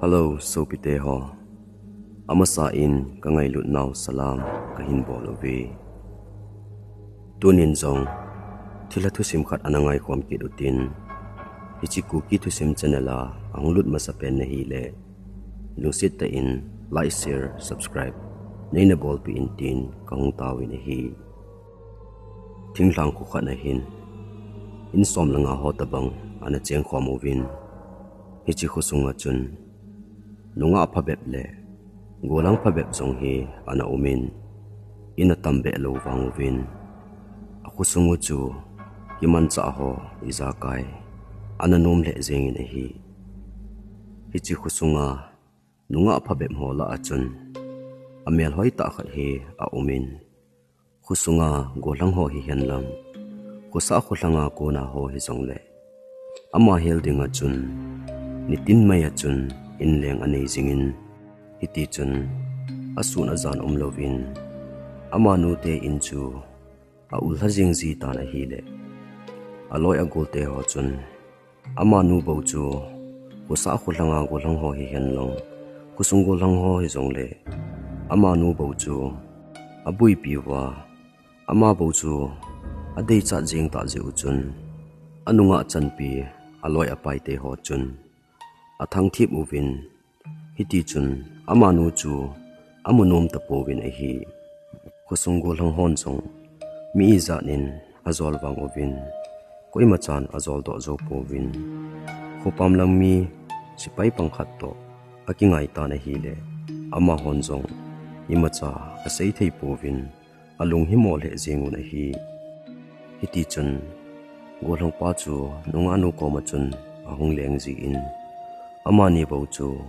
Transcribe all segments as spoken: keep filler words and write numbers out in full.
Hello, sopite ho. Amasa in ka ngailut nau salam ka hin bol uve. Tunin jong thilha thusim khat ana ngaikhom kit utin, hiche Kuki Thusim channel a ahung lut masa pen na hile, lungset tah in like, share, subscribe nei na bolpeh in tin ka hung taovin ahi. Thinglhang kho khat na hin, in som le nga ho tabang ana chengkhom uvin, hiche khosunga chun nungah phabep le gollhang phabep jong hi ana umin, in atam beh lou vang uvin, akhosung u chu kimanchah ho ijakai ana nom lheh jengin ahi. Hiche khosunga nungah phabep ho lah a chun amel hoitah khat hi aumin, khosunga gollhang ho hihen lang, khosah kholhanga kona ho hijongle, ama hel dinga chun nitin mai a chun in leng anei jingin, hitichun asun ajan umlouvin, amanute in chu aulha jing jitan ahile, aloi agolte ho chun amanu bou chu khosah kholhanga gollhang ho hihen lang, khosung gollhang ho hijongle, amanu bou chu abuipi uva, ama bou chu adeichat jeng tah jeh u chun, anungah chanpi aloi apaite ho chun athangthip uvin, hitichun amanu chu amu nom tapouvin ahi. Khosung gollhang hon jong mi ijat in ajol vang uvin, koimachan ajol doh jou pouvin, khopam lang mi sepai pang khat toh akingai tan ahile, amahon jong imacha asei thei pouvin, alung himo lheh jengun ahi. Hitichun gollhangpa chu nungahnu koma chun ahung leng jin, amani bou chu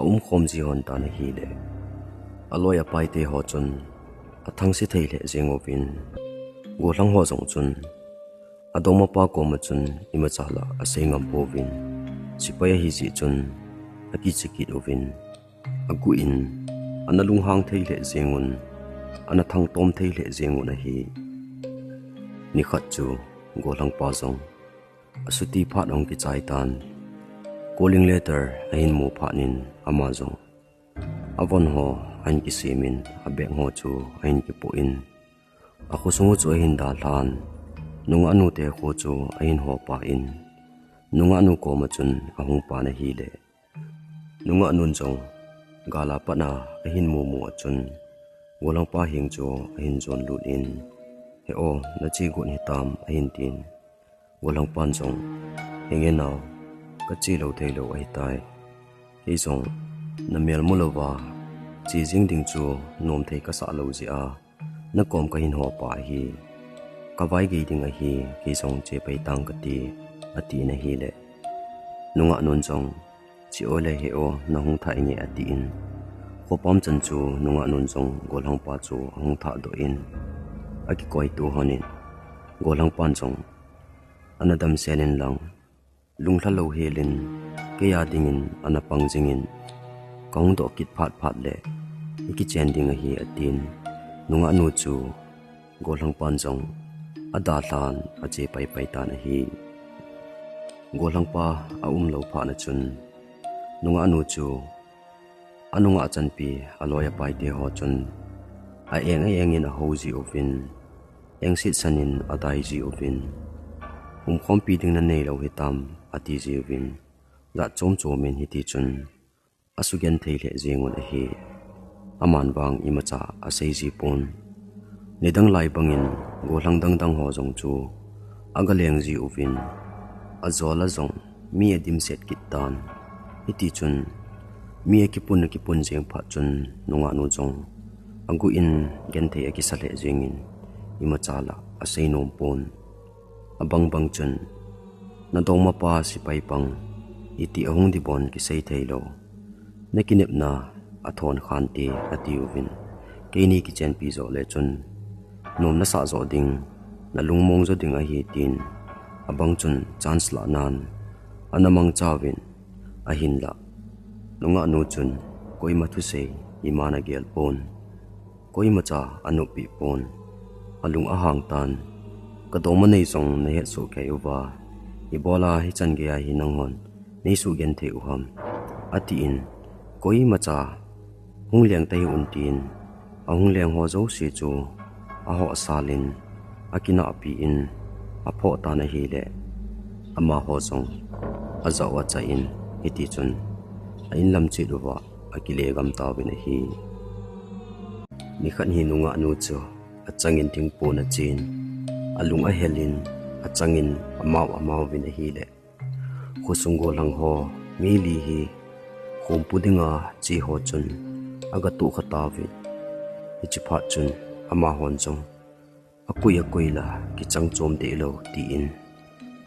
aumkhom ji lhon tan ahile, aloi apaite ho chun athangse thei lheh jeng uvin, gollhang ho jong chun adongmapa koma chun imacha lah asei ngam pouvin, sepai ahi jeh chun akicha kit uvin, aguh in ana lunghang thei lheh jengun, ana thangtom thei lheh jengun ahi. Nikhat chu gollhangpa jong asuti phat ahung kichai tan, calling letter ahin mu phat in ama jong avon ho ahin kisemin, abag ho chu ahin kipoh in, akhosung u chu ahin dalhan, nungahnute kho chu ahin hopa in, nungahnu koma chun ahung pan ahile, nungahnun jong gal a pat a ahin mumu a chun, gollhangpa heng chu ahin jon lut in, He o, nache got hitam, ahin tin. Gollhangpan jong, Henge nao, kache lou theilou ahitai. Kei jong namel mu louva che jing ding chu nom thei kasah lou jeh a nakom kahin hopa ahi. Kavaigei ding ahi, kei jong che pai tang kati, atin ahile, nungahnun jong, Che o le he o, nahung thah inge, atin, khopam chan chu nungahnun jong gollhangpa chu ahung thahdoh in, akikoitu lhon in, gollhangpan jong ana damsel in lang, lunglha louhel in, keiya dingin ana pang jingin, kahung doh kit phat phat le ikichen ding ahi, atin, nungahnu chu gollhangpan jong adalhan ache paipai tan ahi. Gollhangpa aumlou phat na chun, nungahnu chu anungah chanpi aloi apaite ho chun aeng aeng in ahou ji uvin, engset san in adai ji uvin, Umkhompi ding naneilou hitam, ati ji uvin, jat chom chom in hitichun asugenthei lheh jengun ahi. Aman vang imacha asei ji pon. Nidang lai bangin gollhang dangdang ho jong chu aga leng ji uvin, ajol a jong mi adimset kit tan. Hitichun mi akipun akipun jeng phat chun nungahnu jong aguh in genthei akisa lheh jengin, imacha lah asei nom pon. Abang bang chun, Nadongmapa sepai pang, iti ahung dibon kisei theilou. Nakinepna athon khante, ati uvin, keini kichenpi joh le chun nom nasah joh ding, nalungmong jo ding ahi, tin abang chun chance lah nan ana mangcha uvin, ahinlah nungahnu chun koima thusei iman agel pon. Koimacha anop peh pon. Alung ahang tan, Kadongma nei jong nahet soh kei uva, ibola hichan geiya hi nanghon neisuh genthei u ham? atin, koimacha hung leng tahih un tin, ahung leng ho jouse chu ahohsal in, akinahpi in aphoh tan ahile, amaho jong ajah u achain, hitichun a-in lam chet uva akile gam tauvin ahi. Nikhat hi nungahnu chu achangin thingpon achen, alung ahelin, achangin amau amauvin ahile, khosung gollhang ho mi li hi khompu dinga che ho chun agatohkha tauvin, hiche phat chun amahon jong, akoi akoi la kichang chom dehlou, tin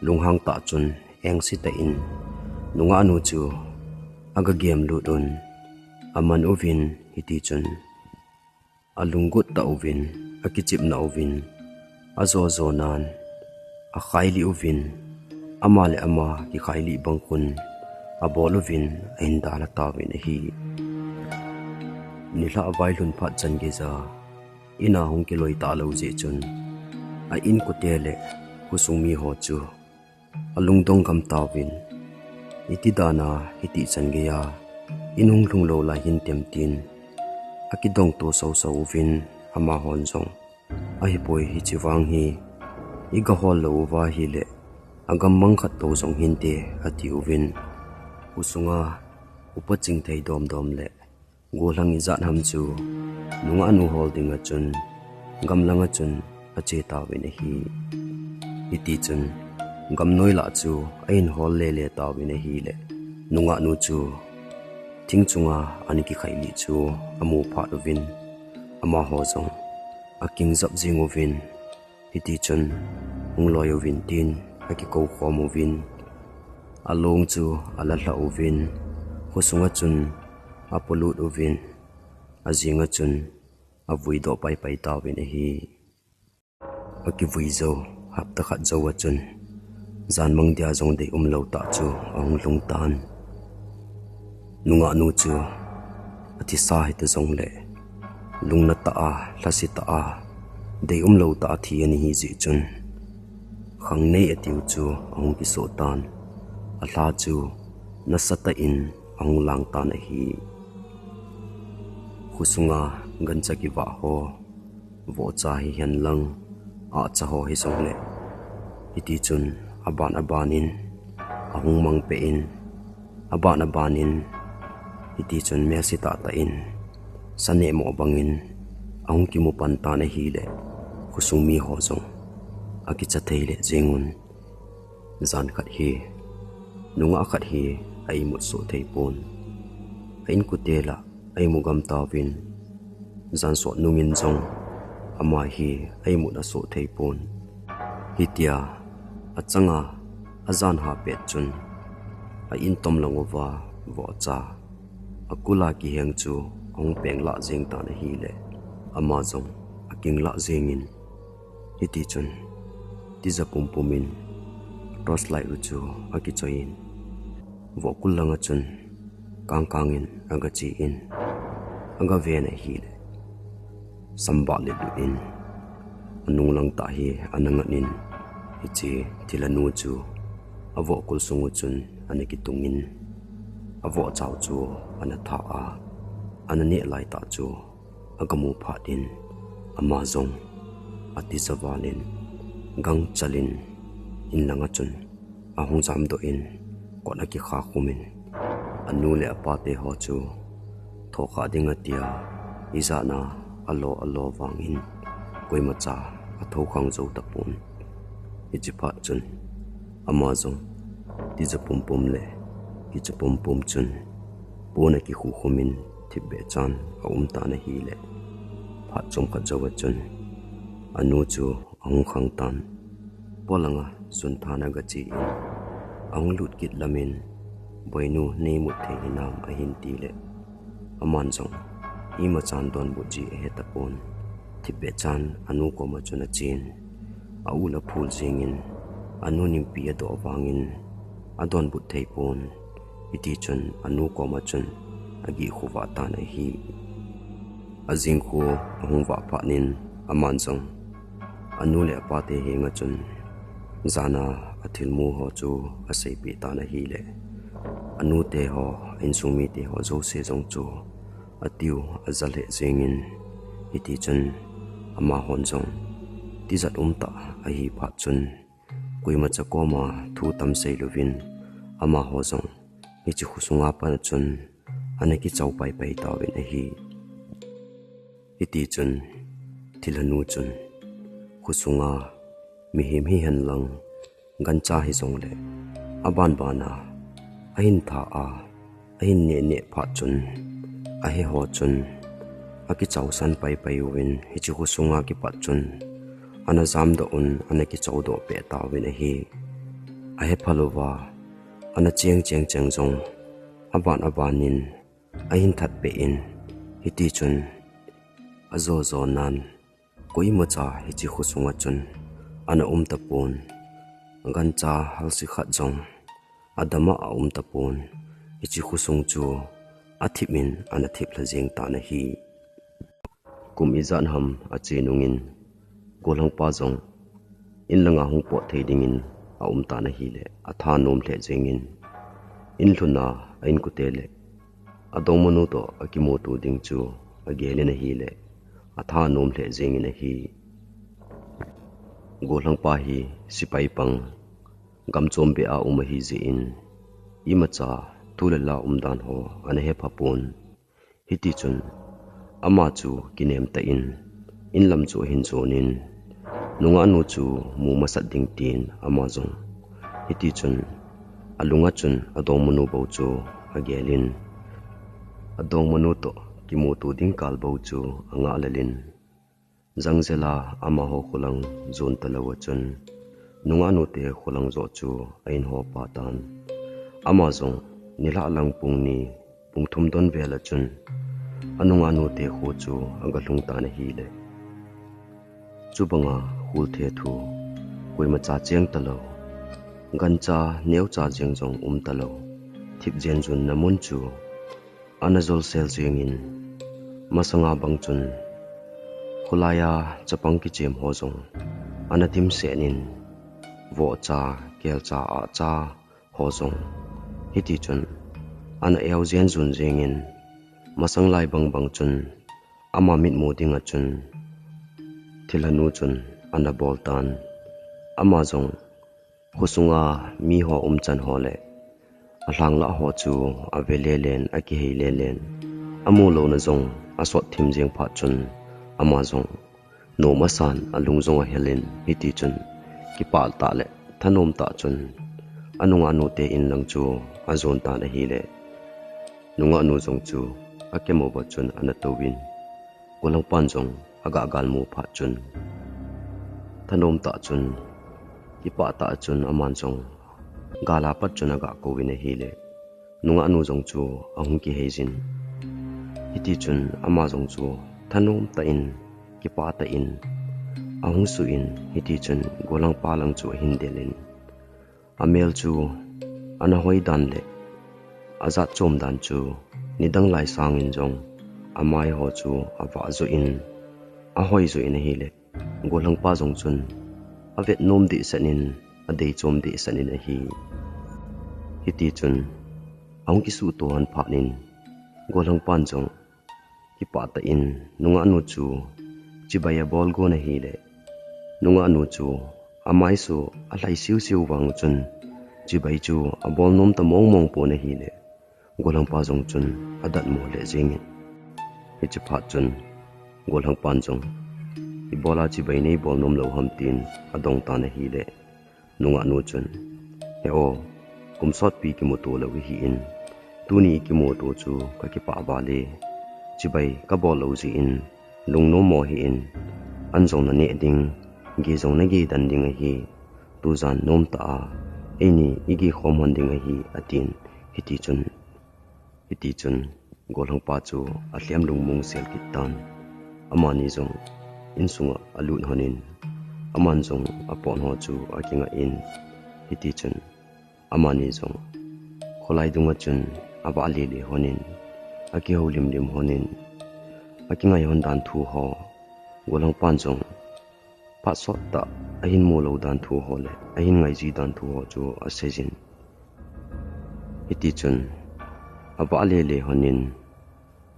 lunghang tah chun engse tah in nungahnu chu agagem lut un, aman uvin, hitichun alunggot tah uvin, akichepna uvin, ajo jonan akhailih uvin, ama le ama kikhailih bang khun abol uvin, ahin dalha tauvin ahi. Nilhah vailhun phat chan geija in a hung kiloi talou jeh chun, a-inkote le khosung miho chu alungdong gam tauvin, iti dana hitichan geiya in hung lhung lou lai hintem tin, akidongto soso uvin, amahon jong, ahipoi, hiche vang hi igahol lou uva ahile, agam mang khat tou jong hinte, atiuvin, khosunga upa chingthei domdom le gollhang ijat ham chu nungahnu hol dinga chun gamlanga chun ache tauvin ahi. Hitichun gamnoi lah chu ahin hol lele tauvin ahile, nungahnu chu thing chunga ana kikhailih chu amu phat uvin, amaho jong akingjap jing uvin, hitichun hung loi uvin tin akikou khom uvin, along chu alalha uvin, khosunga chun apolut uvin, ajinga chun avuidoh paipai tauvin ahi. Akivui jou hapta khat jouva chun, janmang dia jong deium lou tah chu ahung lhung tan. Nungahnu chu athisa hita jongle, lungna tah a, lhase tah a, deium lou tah a thi ana hijeh chun, khangnei atiu chu ahung kisoh tan. Alha chu nasatah in ahung lang tan ahi. Khosunga gancha kivah ho, vohcha hihen lang, ahcha ho hijongle, hitichun aban abanin ahung mangpeh in, aban abanin hitichun melse tahtah in, sa nehmoh bangin ahung kimu pan tan ahile, khosung miho jong akicha thei lheh jengun. Jan khat hi, nungah khat hi a-imut soh thei pon, a-inkote lah a-imu gam tauvin, jan sot nungin jong ama hi a-imut asoh thei pon. Hitia achanga ajan hah pet chun, a-in tom lang uva vohcha, akula kiheng chu ahung penglah jeng tan ahile, ama jong akinglah jengin, hitichun tija pumpum in torchlight u chu akichoiyin, vohkul langa chun kangkangin agachen, agaven ahile, sambah letlut in anung langtah hi ana ngatnin, hiche thilhanu chu avohkul sungu chun ana kitungin, avohchau chu ana thah a, ana neh laitah chu agamu phat in, ama jong atija valin, gangchalin, in langa chun ahung jamdoh in, kot akikha khumin, anu le apate ho chu thokhah ding atia, ijatna alo alo vangin, koimacha athoukhang jou tapon. Hiche phat chun ama jong tija pumpum le kicha pumpum chun pon akikhukhumin, thipbeh chan aumtan ahile, phat chomkhat jouva chun anu chu ahung khangtan. Polanga sunthan agachen, ahung lut kit lamin, Boinu, neimut thei hinam, ahin tile, aman jong imachan donbut ji ahetapon. Thipbeh chan anu koma chun achen, a-ul aphul jengin, anu nimpi adoh vangin adonbut theipon. Hitichun anu koma chun agih khu vah tan ahi. Ajing khu ahung vah phatnin, aman jong anu le apate henga chun jana athilmu ho chu aseipeh tan ahile, Anu te ho, a insung mite ho jouse jong chu atiu aja lheh jengin, hiti chun amahon jong tijat umtah ahi phat chun, koimacha koma thu tam seilouvin, amaho jong hiche khosunga pat a chun ana kichao paipai tauvin ahi. Hiti chun thilhanu chun khosunga mihem hihen lang, gancha hijongle, abanbana ahin tha a, ahin neh neh phat chun, ahe ho chun akichaosan paipai uvin, hiche khosunga kipat chun ana jamdoh un, ana kichaodoh peh tauvin ahi. Ahe phalouva ana cheng cheng cheng jong aban abanin ahin thatpeh in, hiti chun ajo jonan, koimacha hiche khosunga chun ana um tapon. Gancha halse khat jong adama aum tapon. Hiche khosung chu athip in ana thip lha jeng tan ahi. Kum ijat ham ache nungin, golhangpa jong in langa hung pot thei dingin aum tan ahile, atha nom lheh jengin, in lhuna a inkote le adongmanu toh akimuto ding chu agelin ahile, atha nom lheh jengin ahi. Golhangpa hi sepai pang, gamchom beh a um ahi jeh in, imacha thu le la umdan ho ana hepha pon. Hiti chun ama chu kinem tah in, in lam chu ahin jonin, nungahnu chu mu masat ding tin ama jong, hiti chun alunga chun adongmanu bou chu agelin, adongmanu toh kimuto ding kal bou chu angah lelin, jangjela amaho kholang jon talou a chun, nungahnu te kholang joh chu ahin hopa tan. Ama jong nilhah lang pung ni, pung thum don vel a chun, anungahnu te kho chu agalhung tan ahile, chubanga kholthethu koimacha cheng talou, gancha neocha jeng jong um talou, thip jenjunna mun chu ana jolsel jengin, masanga bang chun kholai a chapang kichem ho jong ana dimset in, vohcha, kelcha, ahcha ho jong hiti chun ana eo jenjun jengin, masang lai bangbang chun ama mitmu dinga chun thilhanu chun ana bol tan. Ama jong khosunga miho umchan ho le alhanglah ho chu ave lelen, akihei lelen, amu louna jong asot thim jeng phat chun, ama jong nom asan, alung jong ahelin, hiti chun kipah tah le thanom tah chun anungahnu te in lang chu ajon tan ahile, nungahnu jong chu akem uva chun ana touvin, golhangpan jong aga galmu phat chun, thanom tah chun, kipah tah chun aman jong gal a pat chun aga kouvin ahile, nungahnu jong chu ahung kihei jin. Hiti chun ama jong chu thanom tah in, kipah tah in ahung suh in, hiti chun golhangpa lang chu ahin delin, amel chu ana hoi dan le ajat chom dan chu nidang lai sangin jong amai ho chu avah joh in, ahoi joh in ahile, golhangpa jong chun avet nom dehset in, adei chom dehset in ahi. Hiti chun ahung kisuhto hon phat in, golhangpan jong kipah tah in nungahnu chu chibai abol gon ahile, nungahnu chu amaisu alhai siu siu vang chun chibai chu abol nom ta mong mong pon ahile, golhangpa jong chun adatmo lheh jengin, hiche phat chun golhangpan jong, ibola chibai neibol nom lou ham tin adong tan ahile, nungahnu chun, he o, kum sotpi kimuto lou ihin, tuni ikimuto chu kakipah val e, chibai kabol lou jeh in lungnom mo hih in, an jong naneh ding, gei jong nagei den ding ahi, tujan nomtah a eini igei khom hon ding ahi, atin, hiti chun, hiti chun, golhangpa chu alhem lungmong sel kit tan. Amani jong insunga alut hon in, aman jong apon ho chu akingah in, hiti chun, amani jong kholai dunga chun avah lele hon in, akihoulim lim hon in, akingai hon dan thu ho, golhangpan jong phat sottah ahin mu lou dan thu ho le ahin ngaiji dan thu ho chu aseijin. Hiti chun, avah lele honin,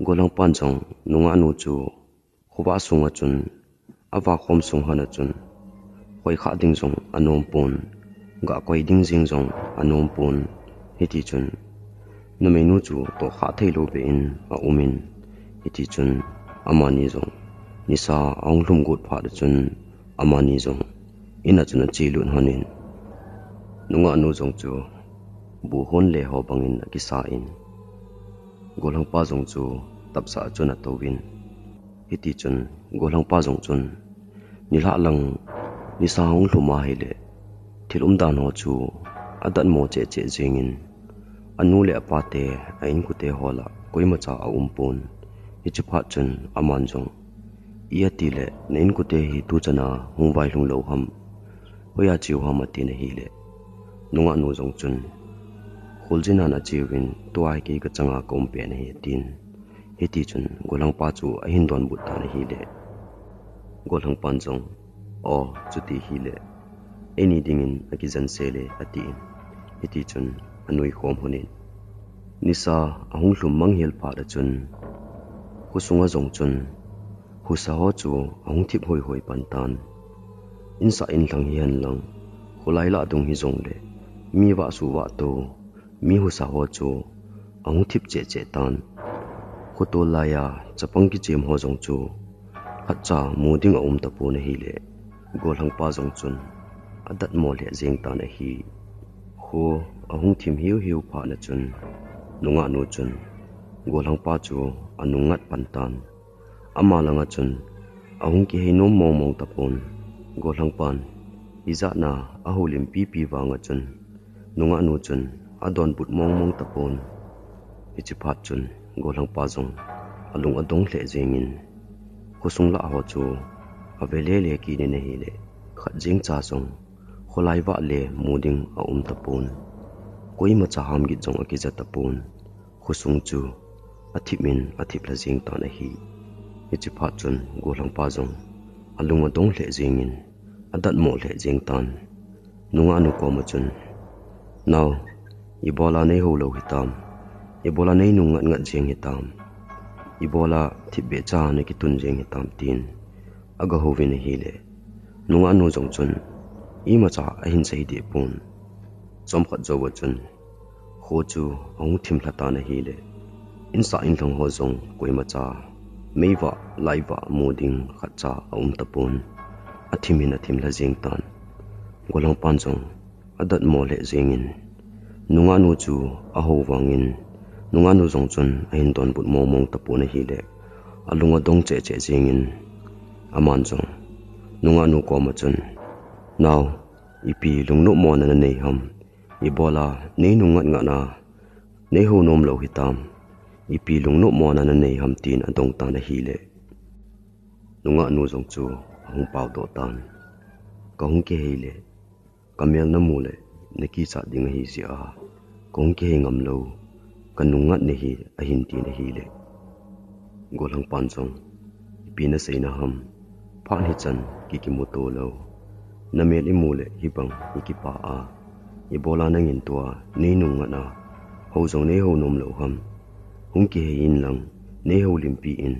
golhangpan jong nungah nu chu khovah sunga chun, avah khom sung hon a chun, khoikhah ding jong anom pon, gah koi ding jeng jong anom pon. Hiti chun, numeinu chu tohkhah thei lou beh in aumin, hiti chun, amani jong nisa ahung lhum got phat a chun, amani jong in a chun achelut honin, nungah nu jong chu bu hon le ho bangin akisa in, golhangpa jong chu tapsa a chun atouvin. Hiti chun, golhangpa jong chun, nilhah lang nisa hung lhum ahile, thil umdan ho chu adatmo cheh cheh jengin, anu le apa te, a inkote ho lah koimacha aum pon. Hiche phat chun aman jong, ijat tile na inkote hi tuchan a hung vailhung lou ham, hoiya cheu ham atin ahile, nungah nu jong chun, kholjin a acheuvin, tua hi kei kachanga kaum pen ahi atin. Hiti chun golhangpa chu ahin donbut tan ahile, golhangpan jong, o, chuti hile, eini dingin akijen sele atin. Hiti chun anui khom honin, nisa ahung lhum mang hel phat a chun, khosunga jong chun husa ho chu ahung thip hoihoi pan tan. Insah inlhang hihen lang, kholai lah dung hijongle, mi vahsuh vahtou, mi husa ho chu ahung thip cheh cheh tan. Khotol laiya chapang kichem ho jong chu khatcha mu ding aum tapon ahile, golhangpa jong chun adatmo lheh jeng tan ahi. Kho ahung thim hiu hiu phat a chun, nungah nu chun golhangpa chu anung ngat pan tan. Ama langa chun ahung kihei nom mong mong tapon. Golhangpan ijat na ahoulim pipi vanga chun, nungah nu chun adonbut mong mong tapon. Hiche phat chun golhangpa jong alung adong lheh jengin, khosung lah ho chu ave lele kit in ahile, khat jeng cha jong kholai vah le mu ding aum tapon. Koimacha ham git jong akija tapon. Khosung chu athip in athip lha jeng tan ahi. Hiche phat chun golhangpa jong alung adong lheh jengin, adatmo lheh jeng tan. Nungah nu koma chun, nao, ibola nei hou lou hitam, ibola nei nung ngat ngat jeng hitam, ibola thipbeh cha nakitun jeng hitam, tin aga houvin ahile, nungah nu jong chun imacha ahin sei deh pon. Chomkhat jouva chun kho chu ahung thim lha tan ahile, insah inlhang ho jong koimacha meivah laivah mu ding khatcha aum tapon. Athim in athim lha jeng tan. Golhangpan jong adatmo lheh jengin, nungah nu chu ahou vangin, nungah nu jong chun ahin donbut mong mong tapon ahile, alung adong cheh cheh jengin, aman jong nungah nu koma chun, nao, ipi lungnop mona nanei ham, ibola nei nung ngat ngat na nei hou nom lou hitam, ipi lungnop mona nanei ham, tin adong tan ahile, nungah nu jong chu ahung paodoh tan. Kahung kihei le, kamel namu le nakichat ding ahi jeh a, kahung kihei ngam lou, kanung ngat nahi, ahin tin ahile, golhangpan jong, ipi nasei na ham, phat hichan kikimuto lou, namel imu le hibang ikipah a, ibola nangin tua nei nung ngat a, hou jong nei hou nom lou ham, hung kihei in lang, nei houlimpi in,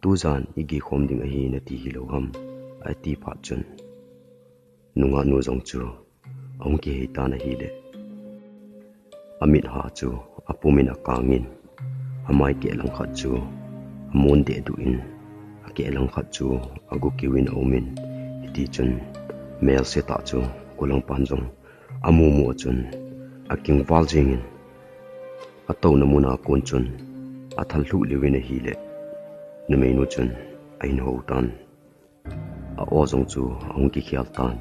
tujan igeh khom ding ahi nati hilou ham, ati phat chun, nungah nu jong chu ahung kihei tan ahile, amit ha chu apum in akangin, amai keh langkhat chu amun dehduh in, akeh langkhat chu agukiu in aumin, hiti chun melse tah chu golhangpan jong amumu a chun akingval jengin, atouna muna kon chun athal lhuh lheh in ahile, numeinu chun ahin hou tan. A-aw jong chu ahung kikhel tan.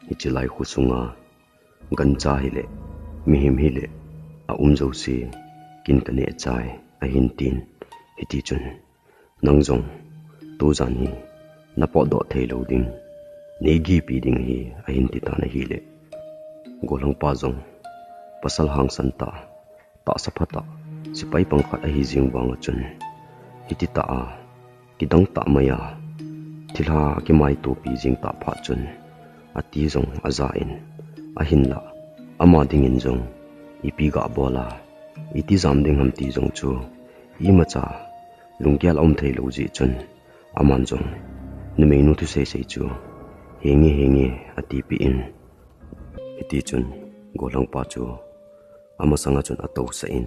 Hiche lai khosunga gancha hile, mihem hile, aum jouse kin kaneh chai, ahin tin. Hiti chun, nang jong tujan hi napotdoh thei lou ding, neigipi ding ahi, ahin ti tan ahile, golhangpa jong pasal hangsan tah, tahsa phatah, sepai pang khat ahi jeng vanga chun, hiti tah a, kidang tah mai a, thilha kimaitopi jeng tah phat chun, ati jong aja in, ahinlah, ama dingin jong Ipi gabol a, iti jam ding ham ti jong chu imacha lunggel aum thei lou jeh chun, aman jong numeinu thusei sei chu, "Henge, henge," atipeh in. Hiti chun, golhangpa chu amasanga chun atousah in,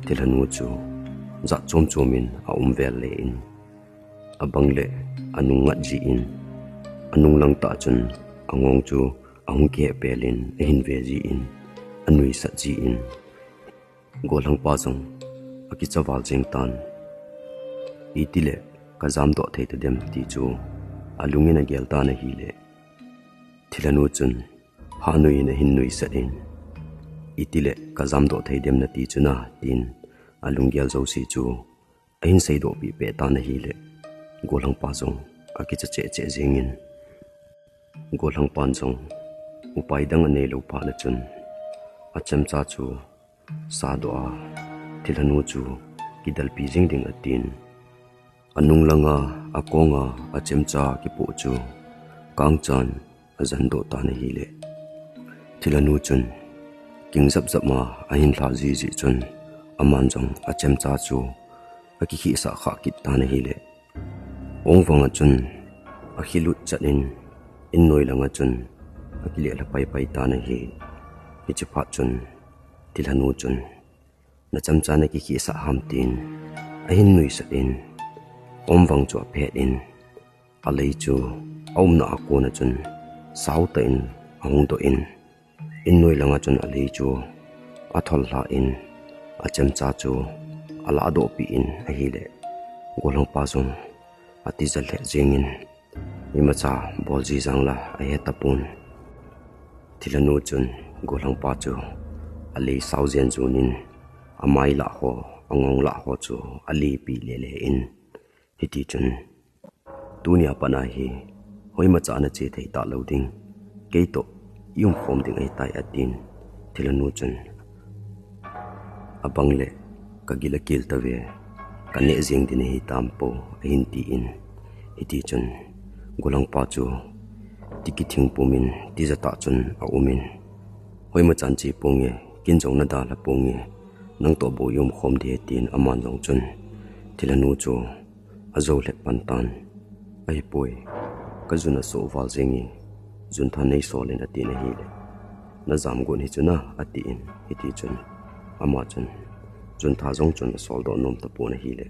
thilhanu chu jat chom chom in aum vel le in, abang le anung ngat jin, anung lang tah chun angong chu ahung kihepel in ahin ve jin, anuisat jin, golhangpa jong akicha val jeng tan. Itile kajam doh thei tadem ti chu alungin agel tan ahile, thilhanu chun hanui in ahin nuisat in, "Itile kajam doh thei dem nati chu na," tin alunggel jouse chu ahin seidoh peh peh tan ahile, golhangpa jong akicha cheh cheh jeng in, golhangpan jong upai dang anei lou phat na chun, achemcha chu sadoh a, thilhanu chu kidalpi jing ding atin, anung langa, akonga achemcha kipoh chu kangchan ajandoh tan ahile, thilhanu chun king jap jap ma ahin lha ji jeh chun, aman jong achemcha chu akikhehsah kha kit tan ahile, ong vanga chun akhilut chat in, in noi langa chun akile lha pai pai tan ahi. Hiche phat chun thilhanu chun, "Nachemcha nakikhehsah ham?" tin ahin nuisat in, ong vang chu aphet in, alei chu aumna akona chun sao tah in ahung doh in, in noi langa chun alei chu athol lha in, achemcha chu aladoh peh in ahile, golhangpa jong atija lheh jeng in, imacha bol ji jang la ahe tapon. Thilhanu chun golhangpa chu alei sao jen jon in, amai lah ho, angong lah ho chu alepi le le in, hiti chun, "Tunia pat a hi hoimacha nache thei talou ding, keitoh i umkhom ding ahitai," atin, thilhanu chun, "Abang le kagil akel tave, kaneh jeng ding ahi tam po," ahin tin, hiti chun, golhangpa chu ti kithing pum in tija tah chun aum in, "Hoimachan che ponge, kin jong nadalha ponge, nangtoh bou i umkhom ding ahi," tin aman jong chun thilhanu chu ajo lhep pan tan. "Ahipoi, kajun asoh val jeng e, juntha neisol in," atin ahile, "Najam got hi chu na," atin, hiti chun, ama chun juntha jong chun asol doh nom tapon ahile,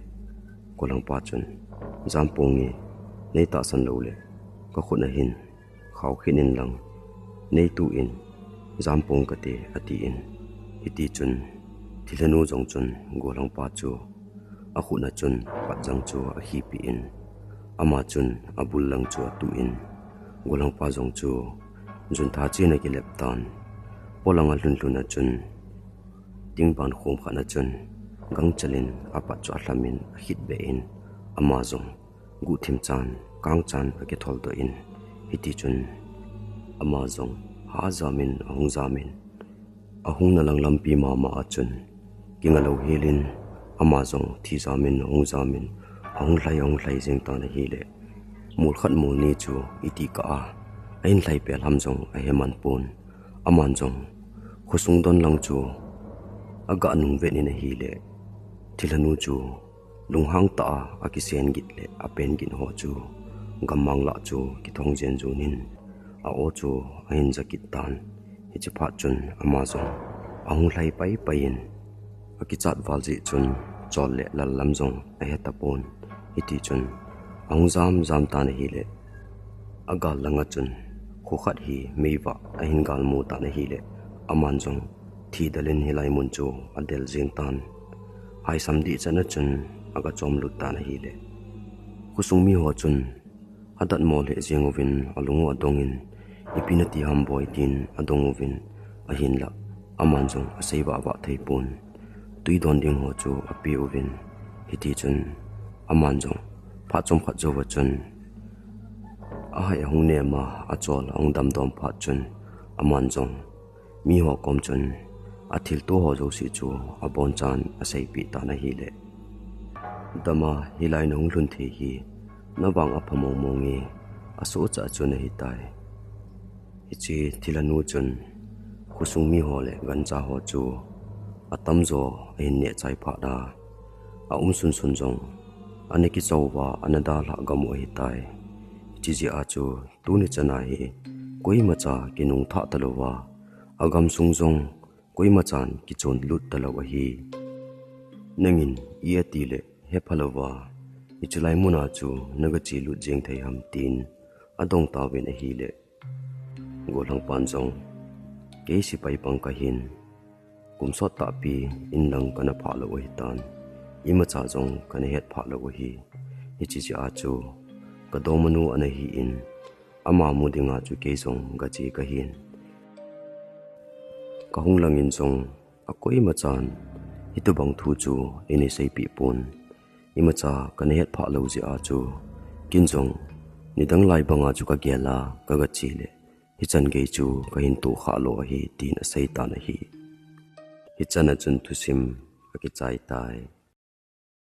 golhangpa chun, "Jam ponge, neitahsan lou le, kakhut a hin khao khin in lang, neituh in, jam pong kate," atin. Hiti chun, thilhanu jong chun golhangpa chu akhut a chun patjang chu akhipeh in, ama chun abul lang chu atuh in, golhangpa jong chu juntha chen akilep tan. Polang alhun lhun a chun, tingban khom khat a chun gangchel in apat chu alham in akhit beh in, ama jong guhthim chan, kangchan akithol doh in, hiti chun ama jong ha jam in ahung jam in, ahungna lang lampi mama a chun kinga lou hel in, ama jong thi jam in ahung jam in, ahung lhai, ahung lhai jeng tan ahile, mol khat mol ni chu iti kah a ahin lhai pel ham jong ahe man pon. Aman jong khosung don lang chu aga nung vet in ahile, thilhanu chu lunghang tah a akisen git le apen git ho chu gammang lah chu kithong jen jon in, a-o chu ahin ja kit tan. Hiche phat chun ama jong ahung lhai pai pai in, akichat val jeh chun chol le lal lam jong ahe tapon. Hiti chun ahung jam jam tan ahile, agal langa chun kho khat hi meivah ahin galmu tan ahile, aman jong thidel in hilai mun chu adel jeng tan. Haisam dih chan a chun aga chom lut tan ahile, khosung mi ho chun adatmo lheh jeng uvin, alung u adong in, "Ipi nati ham boi?" tin adong uvin, ahinlah aman jong asei vah vah thei pon. Tui don ding ho chu ape uvin, hiti chun aman jong phat chomkhat jou a chun ahai ahung nem a, achol ahung damdom phat chun aman jong mi ho kom chun athilto ho jouse chu abonchan aseipeh tan ahile, "Dam a, hilai nahung lhun thei hi navang apha mong mong e, asohcha chu nahitai." Hiche thilhanu chun Khosung miho le gancha ho chu atamjo ahin neh chai phat a, aum sunsun jong ana kichouva ana dalhah gam u ahitai. Hiche jeh a chu tuni chana hi koimacha kinungthah talouva, agamsung jong koimachan kichonlut talou ahi. Nangin i atile hephalouva, hiche lai muna chu nagachelut jeng thei ham tin adong tauvin ahile, gollhangpan jong, kei sepai pang kahin, kum sottahpi inlang kana phah lou ahitan, imacha jong kana hetphah lou ahi. Hiche jeh a chu kadongmanu ana hin, ama mu dinga chu kei jong gache kahin. Kahung langin jong akoimachan hitobang thu chu eina seipeh pon. Imacha kana hetphah lou jeh a chu, ken jong nidang lai banga chu kagel a kagache le, hichan gei chu kahin tohkhah lou ahi, tin aseitan ahi. Hichan a chun thusim akichai tai.